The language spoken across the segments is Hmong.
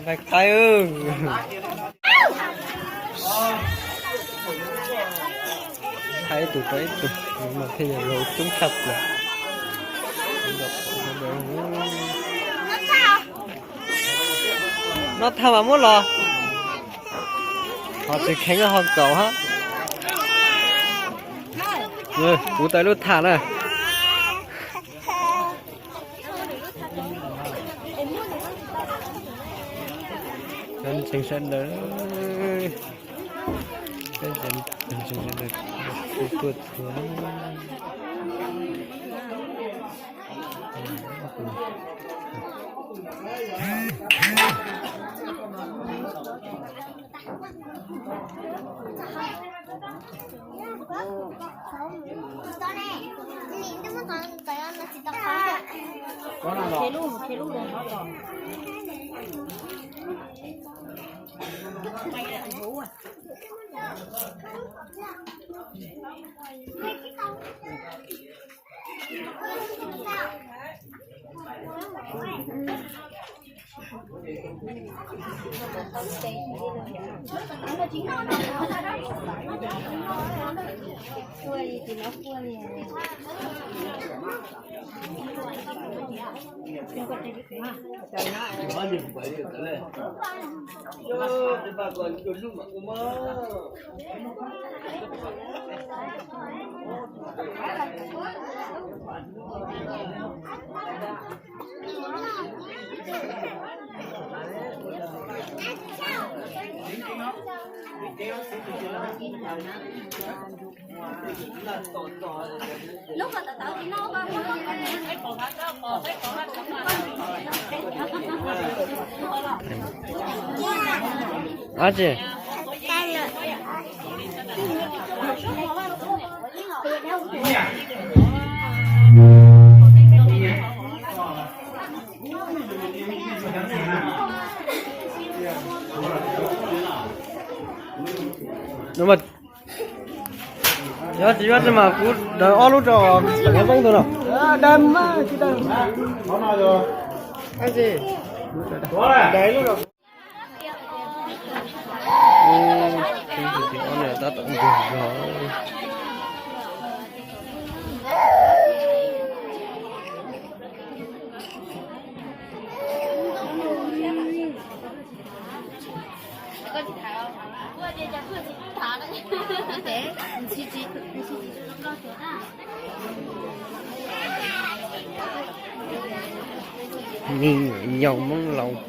Nqaij qaib. Thaij ib tug rau ib tug, no thiaj yog laug coob tshaj plaws. Noj thaj mas muab los. Ho tsis kheev ho txaus hab. Kuv tau lub thaj na. Cov ntseeg sawv daws, peb cov ntseeg sawv daws tuaj txhua. Ab tsi. Yog tsis yuav tsis mas kuv daws ob lub rau qhov zoo tus no. Tab tom npog zog. Me nyuam yaus Hmoob laus.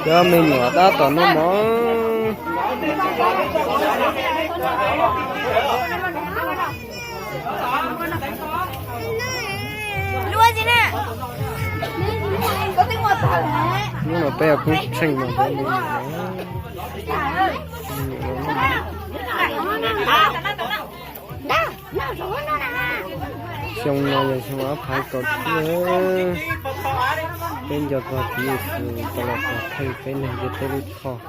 Cov me nyuam tab tom noj mov. Hnub no peb ua kuv tsheej mas cov me nyuam no. Xyoo no yog xyoo ob phav kaum tsib, peb nco txog Tswv Yexus tau los pov thawj peb neeg ntiaj teb lub txhoj.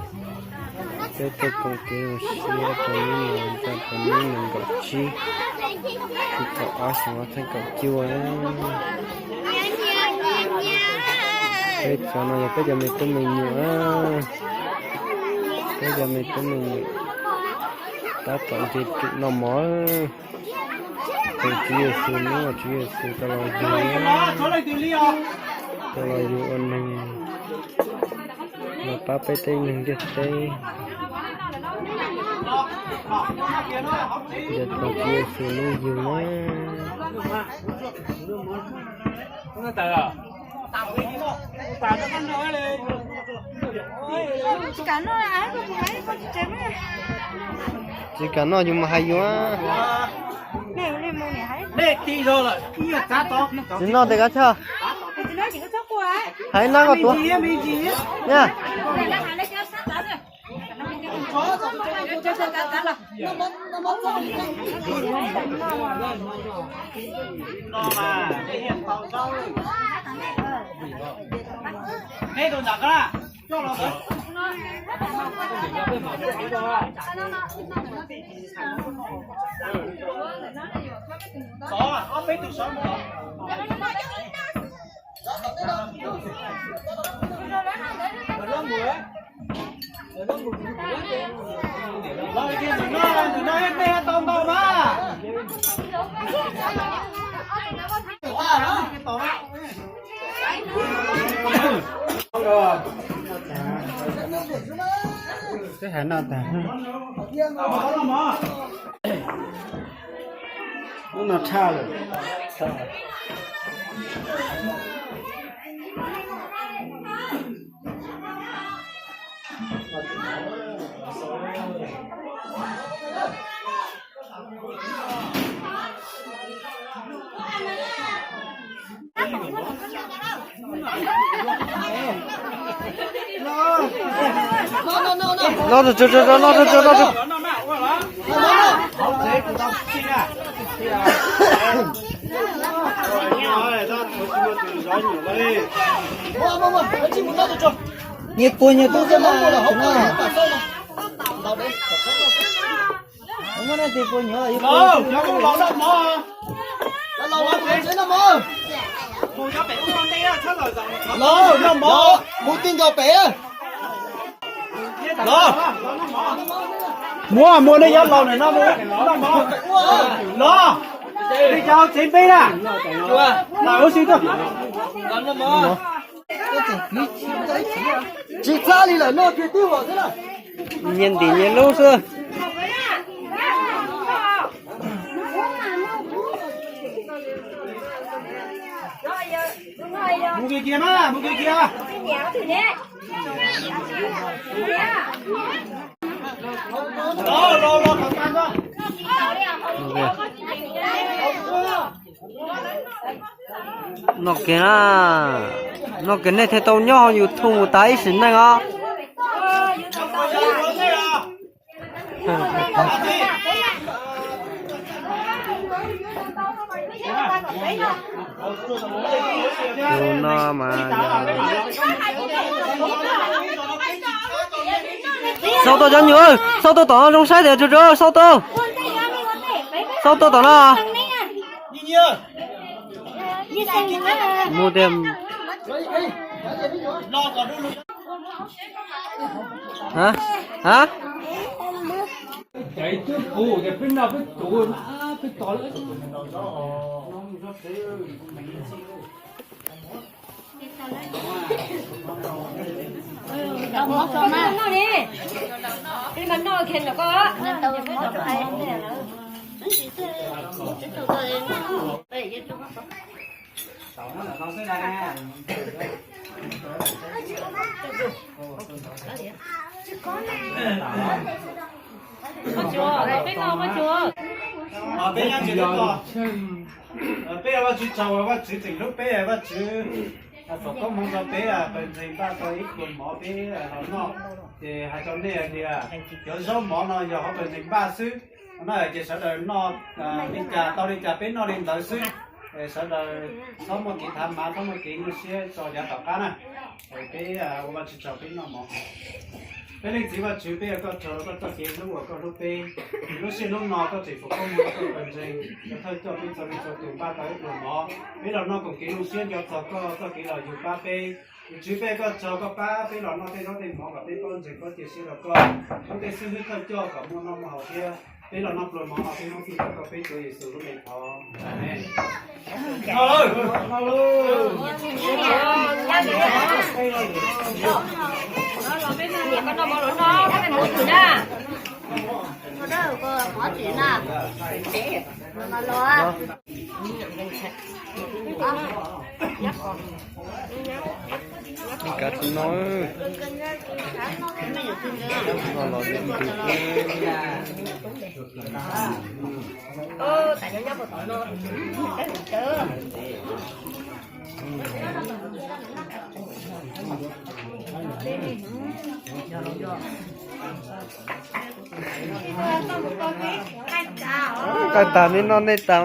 Peb tuaj koom kev ua si rau hnub no txog rau hnub nees nkaum tsib, kaum ob xyoo ob txhiab kaum cuaj. Peb cov no yog peb cov me tub me nyuam, peb cov me tub me nyuam tab tom nce rum noj mov. Tus Tswv Yexus, hnub uas Tswv Yexus tau los yug, tau los yug ua neeg, los pab peb tej neeg ntiaj teb. Yog tus Tswv Yexus hnub yug na. Tsis kam noj yus mas hais yuav. Tsis noj tes kab choj. Hais noj koj tuav. Nyaj. Twb hais no tas. Lub no tshaj lawm. Noj tsuag tsuag, noj tsuag tsuag, noj tsuag. Nyias puag nyias tub xwb mas. Muab nej tis puag nyuaj. Los, mus tij nkaus pem. Los, muab muab nej yuav laus na, noj mov. Los, nej cov tsev npeb na, los ua si tuaj. Tsis txhob li lawm, noj kiag tib huam xwb na. Nyias ntim nyias lub xwb. Mus kiag kiag na, mus kiag kiag. Los, los, los, los. Noj kiag na, noj kiag nej thiaj tau nyob hauv YouTube mus tas ib sim neej os. Tus no mas, xauj tuaj cov nyuam, xauj tuaj tom no zoo saib tias tsuag tsuag, xauj tuaj, xauj tuaj tom no. Mus tiag. Hab, hab. Peb nyob tsis tau, peb ua Vajtswv tsaug, Vajtswv tseem hlub peb, Vajtswv foom koob hmoov rau peb, pawg ntseeg npaj tau ib pluag mov peb los noj. Ces hais rau nej hais tias cov zaub mov no yog hauv pawg ntseeg npaj xwb. No ces sawv daws noj li cas tau li cas peb noj li ntawd xwb. Sawv daws txhob muaj kev thav mav, txhob muaj kev nyuaj siab txog yav tom qab na. Peb ua Vajtswv tsaug peb noj mov. Peb Leej Txiv Vajtswv, peb ua koj tsaug rau koj txoj kev hlub uas koj hlub peb. Lub sij hawm hnub no koj tseem foom koob hmoov rau koj pawg ntseeg, koj thawj coj peb txhua leej txhua tus npaj tau ib pluag mov, peb los noj koom kev zoo siab nco txog koj txoj kev los yug pab peb. Tus Tswv, peb ua koj tsaug koj pab peb los noj tej zaub tej mov kom peb paub ntseeg paub cia siab rau koj. Pub tej xib hwb thawj coj kom muaj noj muaj haus thiab. Peb los noj pluag mov no peb hnub twg rau koj peb Tswv Yexus lub npe thov. Amees. Kav tsis no, no los Nqaij tas nej noj nej tas.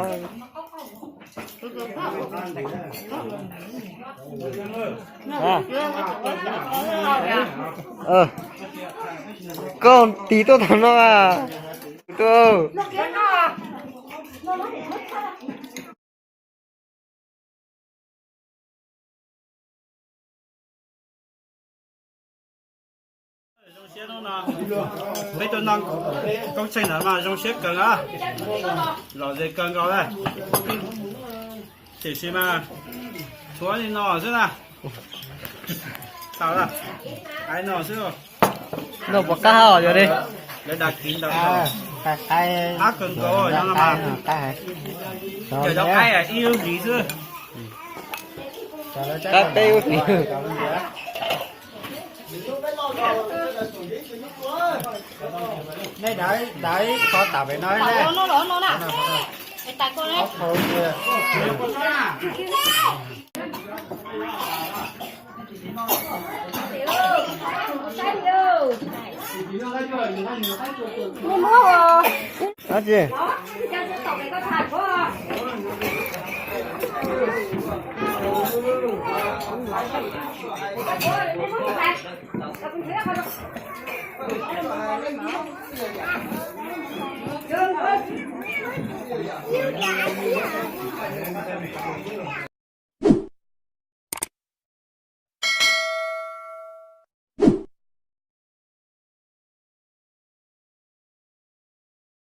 Koj tis tuaj tau no a. Tuaj. Zoo siab hnub no peb tuaj noj koob tsheej ntawd mas zoo siab kawg na, lom zem kawg nkaus na. Tiam sis mas tshuav li no xwb na. Tau, ai no xwb. Noj puas qab hab os yog li? Lawv dag kiv ntawd qab kawg nkaus no mas. Cov qaib ib lub hlis xwb. Qab peb lub hlis. Nej dav ib qho tam pem no na. Dab tsi?